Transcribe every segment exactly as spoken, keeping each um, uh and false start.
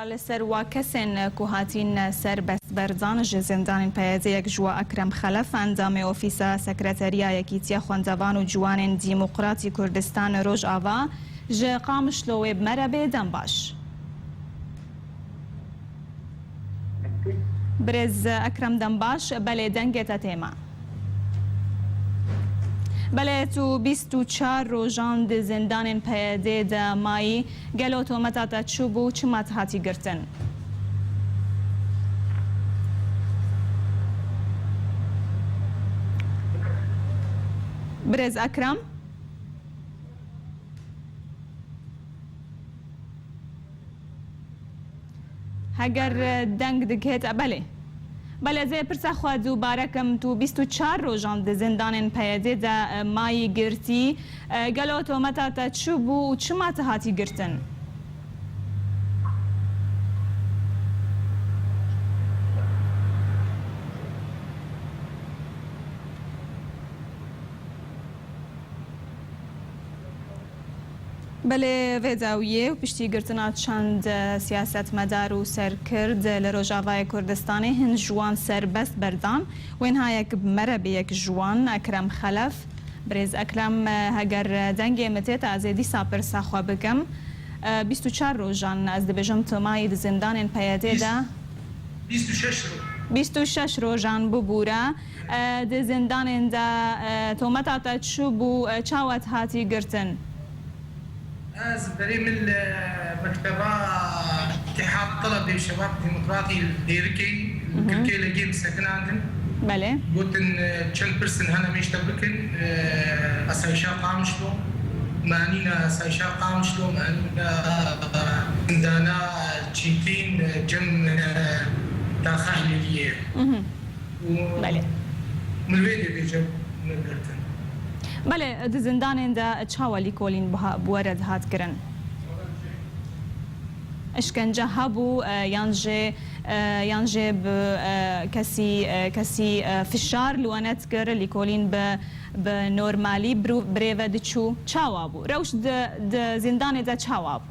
Li ser wa kesên ku hatîn serbestberdan ji zindanên PYD'ê yek ji wa Ekrem Xelef, endamê Ofîsa Sekreteriya Yekîtiya Xwendevan û Ciwanên Demokratî Kurdistan Rojava ji Qamişlo wê bi me re bê. Dem baş. Birêz Ekrem, dem baş. Belê, dengê te tê me. Belê, tu bîst û çar rojan di zindanên PYD'ê de mayî. Gelo tometa te çi bû, çima tu hatî girtin? Birêz Ekrem? Heger, e, deng digihêt, e, belê. Belê, ez ê pirsa xwe dubare kim, tu bîst û çar rojan di zindanên PYD'ê de, e, mayî girtî. E, gelo tometa te çi bû û çima tu hatî girtin? Belê, vê dawiyê û piştî girtina çend, e, siyasetmedar û serkird li Rojavayê Kurdistanê hin ji wan serbest berdan. Wênha yek bi me re bê, yek ji wan Ekrem Xelef. Birêz Ekrem, e, heger dengê min tê te, ez ê dîsa pirsa xwe bikim. E, bîst û çar rojan, ez dibêjim, tu mayî di zindanên PYD'ê de. Bîst û şeş ro-, bîst û şeş rojan bibûre. E, di zindanên de, e, tometa te çi bû, e, çawa tu hatî girtin? Ez berê min li mekteba Îtîhad Telebê Şebab Demokratî li Dêrikê, li Hı hı. Kirkê Legê min sekinandin. Belê. Gotin, e, çend pirsin hene mêj te bikin, e, asayişa Qamişlo. Me anîne asayişa Qamişlo, me anîne zindana Çîtîn, e, cem, e, taxa Hilêliyê. Mhm. Û Belê. Min vê dê bêje min girtin. Belê, di zindanên de çawa lîkolîn biha-, bi we re dihat kirin? Îşkence hebû, e, yan jê, e, yan jê bi, e, kesî, e, kesî, e, fişar li we nedikir, lîkolîn bi, bi normalî birû-, birêve diçû? Çawa bû? Rewş di, di zindanê de çawa bû?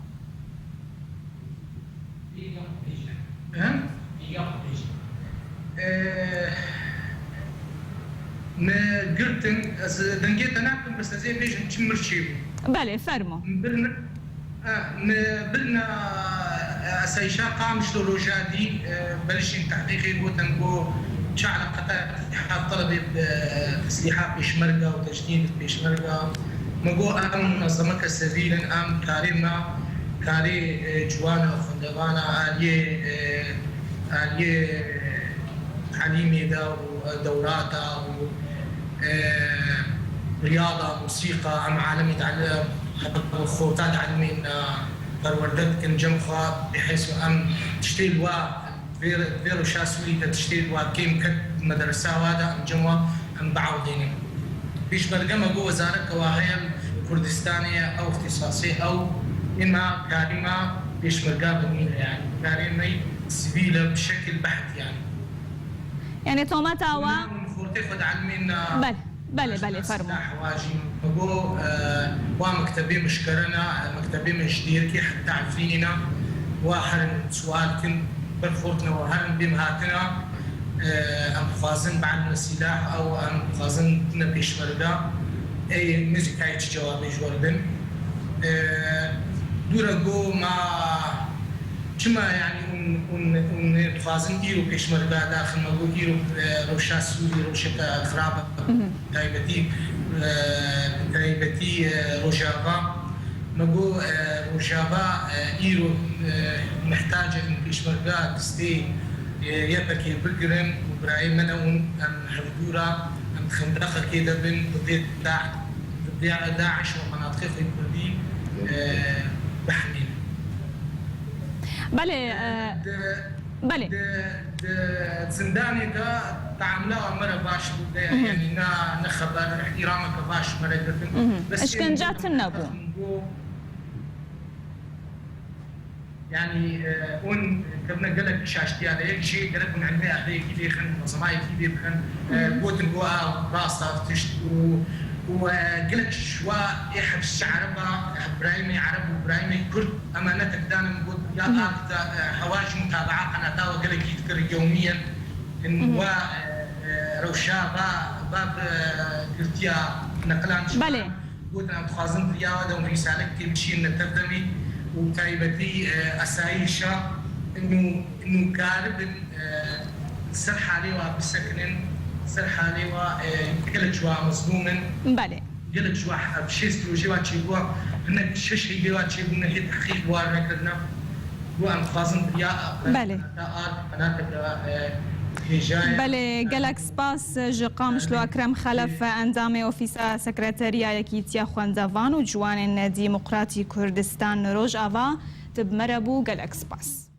He? Ee, me girtin, ez dengê te nakim, bes ez ê bêjim çi mir çêbû. Belê, fermo. Birine, e, me birine, e, asayişa Qamişlo roja dî, e, belişên tehqîqê gotin ku çi eleqeta Îtîhad Telebê bi, e, teslîha Pêşmerga û tecnîd Pêşmerga. Me got, em munezemeke sivîl in, em karê me, karê, e, ciwana xwendevana aliyê, e, aliyê, e, telîmê de û, e, dewrata û, e, riyada, musîqa, em alemî diel-, xorta dielimên, e, perwerde dikin cem xwe, bihês em tiştê li wa Vê, vê rewşa Sûrî de tiştê wa kêm ket medresa wa de, em cem wa em biewdênin. Pêşmerge me got wezareke wa heye li Kurdistanê ye, ew îxtîsasê ew, ê me karê me pêşmerga bimîne yani. Karê me sivîl e bi şekil beht yani. Yani tometa wa Hûn xortê xwe dielimên, Belê. Belê, belê, fermo. Silah wa jî me got, e, wa mektebê min ji kerena, e, mektebê min ji Dêrikê heta Efrînê ne, wa herin sual kin, berxortine wa herin bêm hatina, e, em dixwazin bielime sîlah ew em dixwazin bibine pêşmerga, ê nêzîkayê çi cewabê ji we re bin. E, dû re got ma Çima, yanî, hûn, hûn, hûn dixwazin îro pêşmerga daxin? Me got, îro, e, rewşa Sûrî rewşeke xirab e. Mhm. Taybetî, e, taybetî, e, Rojava. Me got, e, Rojava, e, îro, e, mihtac in pêşmerga destê, e, Y P G bigirin û birayê me ne hûn, em hevdû re, em di xindexekê de bin, didê Da-, didê DAIŞ û menatiqê xwe kurdî, e, bihemînin. Belê, e, Di, belê. Di, di zindanê de teamula me re baş bû, de, Mhm. yanî ne, ne xeber, îhtirameke baş me re girtin. Mhm. Bes Îşkence tune bû. Yanî, e, hûn kevine gelek şaştiya de, yek jî gerek hûn ilmê ehliyekî lê xin, munezemayekî lê bixin. E, Mhm. Gotin ku a rast a tişt û, û, e, gelek ji wa ê hepsçi Ereba, birayê me Ereb û birayê me Kurd, emanetek dane min got, Ya akta, e, hewa ji mutabaa qenata we gelekî dikir yewmiyen. In wa, e, e, rewşa va, va bi, e, girtiya neqilan ji Belê. Gotin em dixwazin viriya we de hûn rîsalek tê bişînin tev demî û taybetî, e, esayîşa inu, inu karibin, e, ser halê wa bisekinin, ser halê wa, e, gelek ji wa mezlûm in. Belê. Gelek ji wa ev şêst rojê wa çêbûwa, hinek şeş heyvê wa çêbûne hê tehqîq war nekirine. Ku em dixwazin viriya Belê. Qenata ard, qenateke, e, hêja ye. Belê, gelek spas ji Qamişlo Ekrem Xelef, endamê Ofîsa Sekreteriya Yekîtiya Xwendevan û Ciwanên Demokratî Kurdistan Rojava, tu bi me re bû, gelek spas.